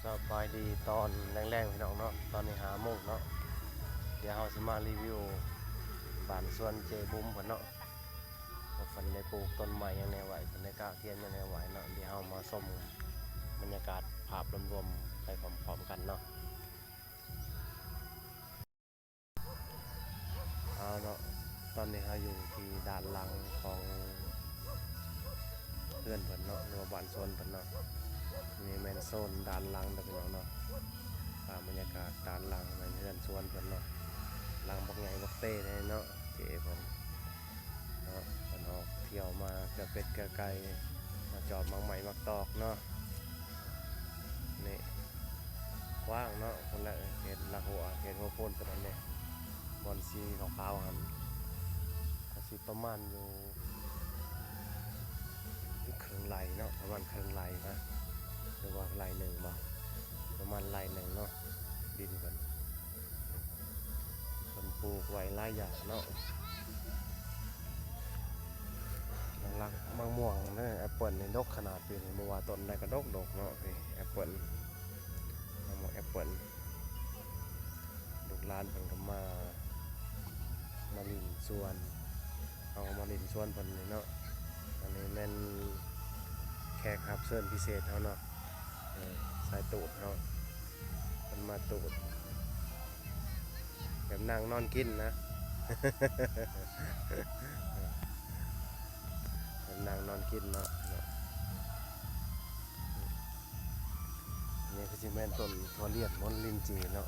ສະບາຍດີຕອນແລງໆ ພີ່ນ້ອງເນາະ, ຕອນນີ້ຫ້າໂມງເນາະ. ດຽວເຮົາຊິມາຣີວິວບ້ານສວນເຈບຸມເພິ່ນເນາະ ວ່າເພິ່ນໄດ້ປູກຕົ້ນໄມ້ຫຍັງແດ່ໄວ້, ເພິ່ນໄດ້ກະກຽມຫຍັງແດ່ໄວ້ເນາະ. ດຽວເຮົາມາຊົມບັນຍາກາດພາບລວມໆ ໄປພ້ອມໆ ກັນເນາະ. ເອົາເນາະ, ຕອນນີ້ເຮົາຢູ່ທີ່ດ້ານຫຼັງຂອງເຮືອນເພິ່ນເນາະ ຫຼືວ່າບ້ານສວນເພິ່ນເນາະ. ນີ້ແມ່ນໂຊນດ້ານຫຼັງເດີພີ່ນ້ອງເນາະ. ພາບບັນຍາກາດດ້ານຫຼັງແມ່ນເຮືອນສວນເພິ່ນເນາະ, ຫຼັງບັກໃຫຍ່ບັກເຕເລີຍເນາະ ເຈເພິ່ນເນາະ. ເພິ່ນອອກທ່ຽວມາເກືອເປັດເກືອໄກ່ ມາຈອບໝາກໄມ້ໝາກຕອກເນາະ. ນີ້ ກວ້າງເນາະ ພຸ້ນແຫຼະ ເຂດລາກຫົວ ເຂດຫົວໂພນຕົວນັ້ນເດ້ ບ່ອນສີຂາວໆ ຫັ້ນ ກໍຊິປະມານຢູ່ເຄິ່ງໄຮ່ເນາະ, ປະມານເຄິ່ງໄຮ່ນະ ຫຼືວ່າໄຮ່ໜຶ່ງບໍ່? ປະມານໄຮ່ໜຶ່ງເນາະ ດິນເພິ່ນ. ເພິ່ນປູກໄວ້ຫຼາຍຢ່າງເນາະ, ຫຼັກໆ ມະມ່ວງເດີ ແອັບເປິ້ນນີ້ດົກຂະໜາດປີນີ້, ບໍ່ວ່າຕົ້ນໃດກໍດົກໆ ເນາະ. ນີ້ແອັບເປິ້ນ ມະມ່ວງແອັບເປິ້ນ, ລູກຫຼານເພິ່ນກໍມາ ມາຫຼິ້ນສວນ ເຮົາກໍມາຫຼິ້ນສວນເພິ່ນນີ້ເນາະ. ອັນນີ້ແມ່ນແຂກຮັບເຊີນພິເສດເຮົາເນາະ, ເອີ ສາຍຕູດເຮົາ ເພິ່ນມາຕູດ ແບບນັ່ງນອນກິນນະ ແບບນັ່ງນອນກິນເນາະ. ນີ້ຄືຊິແມ່ນຕົ້ນຖົ່ວລຽນ ບໍ່ ລິນຈີເນາະ,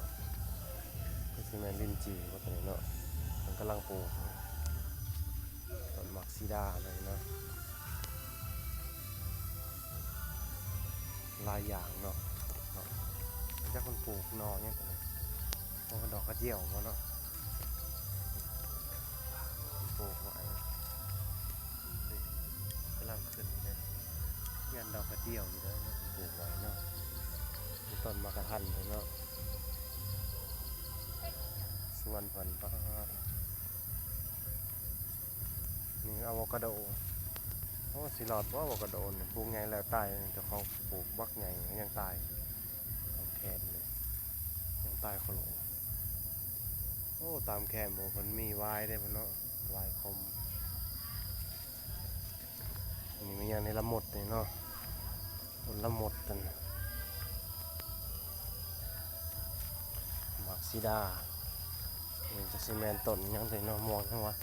ຄືຊິແມ່ນລິນຈີບໍ່ຕົວນີ້ເນາະ. ເພິ່ນກຳລັງປູກ ຕົ້ນໝາກສີດານັ້ນເນາະ, ຫຼາຍຢ່າງເນາະ ເນາະ. ຈັກເພິ່ນປູກໜໍ່ຫຍັງຕົວນີ້, ບໍ່ແມ່ນດອກກະຈຽວບໍ່ເນາະ? ເພິ່ນປູກໄວ້ ນີ້ ກຳລັງຂຶ້ນເດ້, ຢ້ານດອກກະຈຽວຢູ່ເດີເນາະ ປູກໄວ້ເນາະ. ມີຕົ້ນໝາກກະທັນເນາະ ສວນເພິ່ນ. ປາດ ນີ້ອາໂວຄາໂດ, ໂອ້ ຊິລອດບໍ່ອາໂວຄາໂດນີ້? ປູກໃຫຍ່ແລ້ວຕາຍ, ເຈົ້າຂອງປູກບັກໃຫຍ່ຍັງຕາຍ, ຂອງແຄມນີ້ຍັງຕາຍໂຄໂລ. ໂອ້ ຕາມແຄມ ໂອ້ ເພິ່ນມີຫວາຍເດ້ເພິ່ນເນາະ, ຫວາຍຂົມ. ນີ້ມີຫຍັງນີ້ ລະມຸດນີ້ເນາະ, ຕົ້ນລະມຸດນັ້ນ ໝາກສີດາ. ນີ້ຈັກຊິແມ່ນຕົ້ນຫຍັງນີ້ເນາະ, ມ່ວງຫຍັງວະ?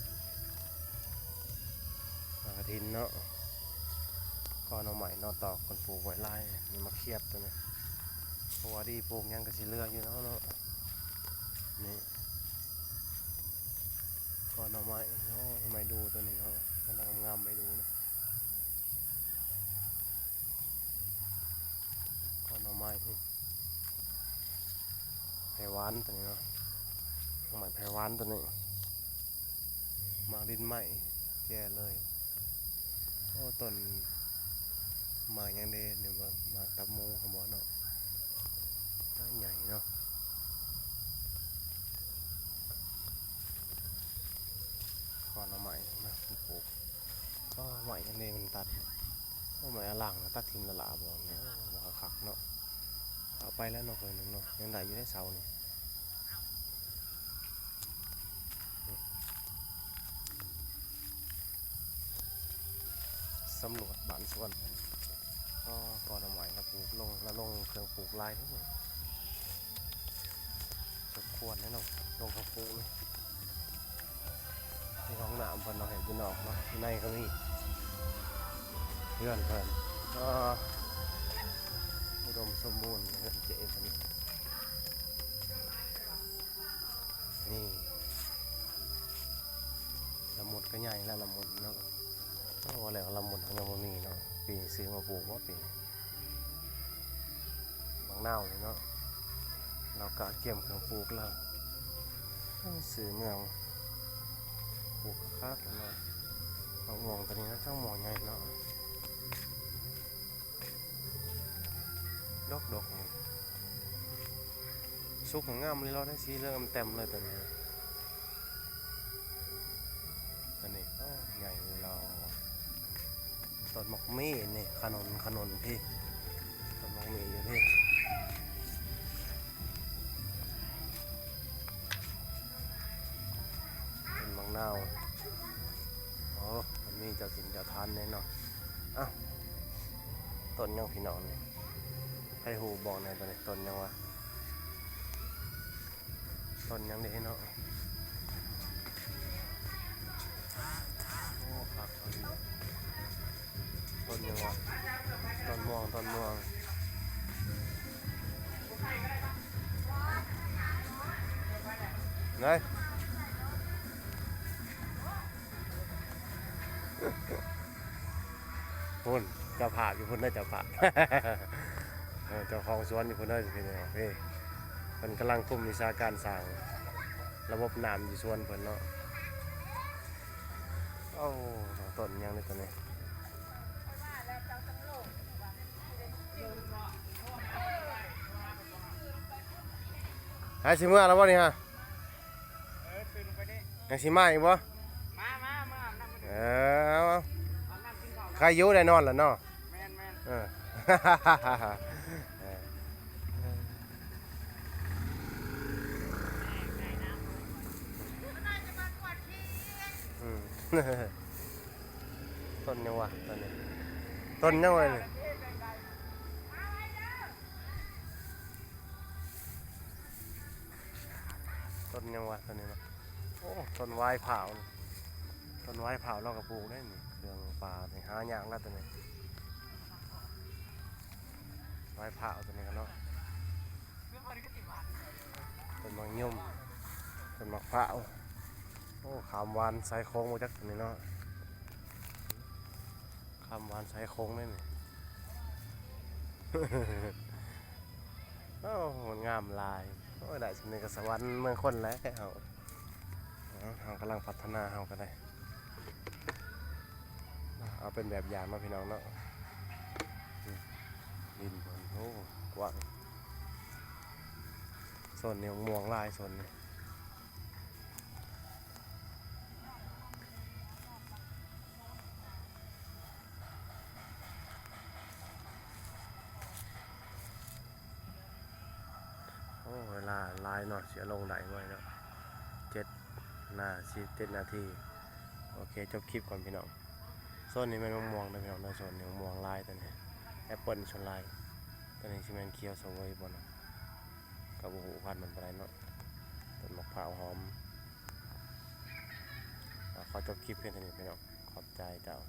ໝາກກະຖິນເນາະ, ກໍໜໍ່ໄມ້ເນາະ, ຕອກເພິ່ນປູກໄວ້ຫຼາຍ. ນີ້ໝາກຂຽບຕົວນີ້, ເພາະວ່າດີປູກຫຍັງກໍຊິເຫຼືອຢູ່ເນາະ ເນາະ. ນີ້ ກໍໜໍ່ໄມ້ເນາະ, ໄມ້ດູຕົວນີ້ເນາະ, ກຳລັງງາມໄມ້ດູນະ. ກໍໜໍ່ໄມ້ ແພຫວານຕົວນີ້ເນາະ, ໜໍ່ໄມ້ແພຫວານຕົວນີ້. ໝາກລິນໄມ້ແກ່ເລີຍ. ໂອ້ ຕົ້ນໝາກຫຍັງເດ ນີ້ເບິ່ງ, ໝາກຕັບໝູຫັ້ນບໍ່ເນາະ, ໝາກໃຫຍ່ເນາະ. ກໍໜໍ່ໄມ້ມາປູກ, ກໍໄມ້ຫຍັງເດມັນຕັດ. ໂອ້ ໄມ້ອາລ່າງນະ ຕັດຖິ້ມລະລາບໍ່ນີ້? ໂອ້ ບໍ່ຄັກເນາະ. ເອົາໄປແລ້ວເນາະ ເພິ່ນເນາະ, ຍັງໄດ້ຢູ່ເດ້ເສົານີ້. ສຳຫຼວດບ້ານສວນເພິ່ນ. ອໍ ກໍໜໍ່ໄມ້ລະປູກລົງ ລະລົງເຄື່ອງປູກຫຼາຍເດ້. ສົມຄວນແລ້ວເນາະ ລົງເຄື່ອງປູກນີ້. ມີຫ້ອງນ້ຳເພິ່ນເນາະ ເຮັດຢູ່ນອກເນາະ, ຢູ່ໃນກໍມີ. ເຮືອນເພິ່ນ ອໍ ອຸດົມສົມບູນ ເຮືອນເຈເພິ່ນ. ນີ້ ລະມຸດກໍໃຫຍ່ແລ້ວ ລະມຸດເນາະ. ໂອ້ ວ່າແລ້ວລະມຸດເຮົາຍັງບໍ່ມີເນາະ, ປີນີ້ຊື້ມາປູກບໍ່ປີນີ້? ບັກນາວນີ້ເນາະ ລາວກະກຽມເຄື່ອງປູກລາວ. ໂອ້ ຊື້ເມືອງປູກຄັກໆເນາະ. ບັກມ່ວງຕົວນີ້ນະ ຈັກມ່ວງໃຫຍ່ເນາະ. ດອກໆ ນີ້ ສຸກງາມເລີຍເນາະ, ໄດ້ສີເຫຼືອງແຈ່ມເລີຍຕົວນີ້. ຕົວນີ້ ໂອ້ ໃຫຍ່ເລີຍ. ຕົ້ນໝາກມີ່ນີ້ ຂະໜົນ ຂະໜົນພີ້, ຕົ້ນໝາກມີ່ຢູ່ພີ້. ພີ່ນ້ອງນີ້ ໃຜຮູ້ບອກແດ່ ໂຕນີ້ຕົ້ນຫຍັງວະ? ຕົ້ນຫຍັງເດເນາະ? ໂອ້ ຄັກອີ່ຫຼີ. ຕົ້ນຫຍັງວະ? ຕົ້ນມ່ວງ ຕົ້ນມ່ວງ. ໄດ້ ພຸ້ນ ເຈົ້າພາບຢູ່ພຸ້ນເດີ ເຈົ້າພາບ ເອີ ເຈົ້າຂອງສວນຢູ່ພຸ້ນເດີ ພີ່ນ້ອງ. ເອີ ເພິ່ນກຳລັງຄຸມວິຊາການສ້າງລະບົບນ້ຳຢູ່ສວນເພິ່ນເນາະ. ໂອ້ ຕົ້ນຫຍັງນີ້ໂຕນີ້? ໃຫ້ຊິເມືອແລ້ວບໍ່ນີ້ຮະ? ເອີ ຕື່ນໄປນີ້ ຍັງຊິມາອີກບໍ່? ມາ ມາ ມາອາບນ້ຳ ເອີ ເອົາ ອາບນ້ຳກິນເຂົ້າ ໃຄຢູ່ໄດ້ນອນແລ້ວເນາະ. ແມ່ນໆ ເອີ ອືມ ຕົ້ນຫຍັງວະ ຕົ້ນນີ້ ຕົ້ນຫຍັງວະນີ້? ຕົ້ນຫຍັງວະໂຕນີ້ເນາະ? ໂອ້ ຕົ້ນຫວາຍພ້າວ ຕົ້ນຫວາຍພ້າວລາວກໍປູກໄດ້ນີ້. ເຄື່ອງປ່ານີ້ຫາຍາກນະໂຕນີ້ ຫວາຍພ້າວໂຕນີ້ກໍເນາະ. ຕົ້ນໝາກຍົມ ຕົ້ນໝາກພ້າວ. ໂອ້ ຂາມຫວານສາຍໂຂງບໍ່ຈັກໂຕນີ້ເນາະ. ຄຳຫວານສາຍໂຂງເດ້ນີ້. ໂອ້ ງາມຫຼາຍ. ໂອ້ຍ ໄດ້ສ່ຳນີ້ກໍສະຫວັນເມືອງຄົນແລ້ວ. ເຮົາກຳລັງພັດທະນາ ເຮົາກໍໄດ້ ເອົາເປັນແບບຢ່າງເນາະ ພີ່ນ້ອງເນາະ. ອືມ ດິນເພິ່ນ ໂອ້ ກວ້າງ. ໂຊນນີ້ມ່ວງຫຼາຍ ໂຊນນີ້. ໂອ້ ເວລາຫຼາຍເນາະ ຊິເອົາລົງໄດ້ບໍ່ເນາະ. ເຈັດນາທີ ເຈັດນາທີ. ໂອເຄ ຈົບຄລິບກ່ອນພີ່ນ້ອງ. ໂຊນນີ້ແມ່ນມະມ່ວງເດີພີ່ນ້ອງເດີ. ໂຊນນີ້ມະມ່ວງຫຼາຍ ໂຕນີ້ແອັບເປິ້ນສ່ວນຫຼາຍ. ໂຕນີ້ຊິແມ່ນຂຽວສະເຫວີຍບໍ່ເນາະ ກໍບໍ່ຮູ້ພັນມັນປານໃດເນາະ. ຕົ້ນໝາກພ້າວຫອມ. ຂໍຈົບຄລິບພຽງເທົ່ານີ້ພີ່ນ້ອງ. ຂອບໃຈເຈົ້າ.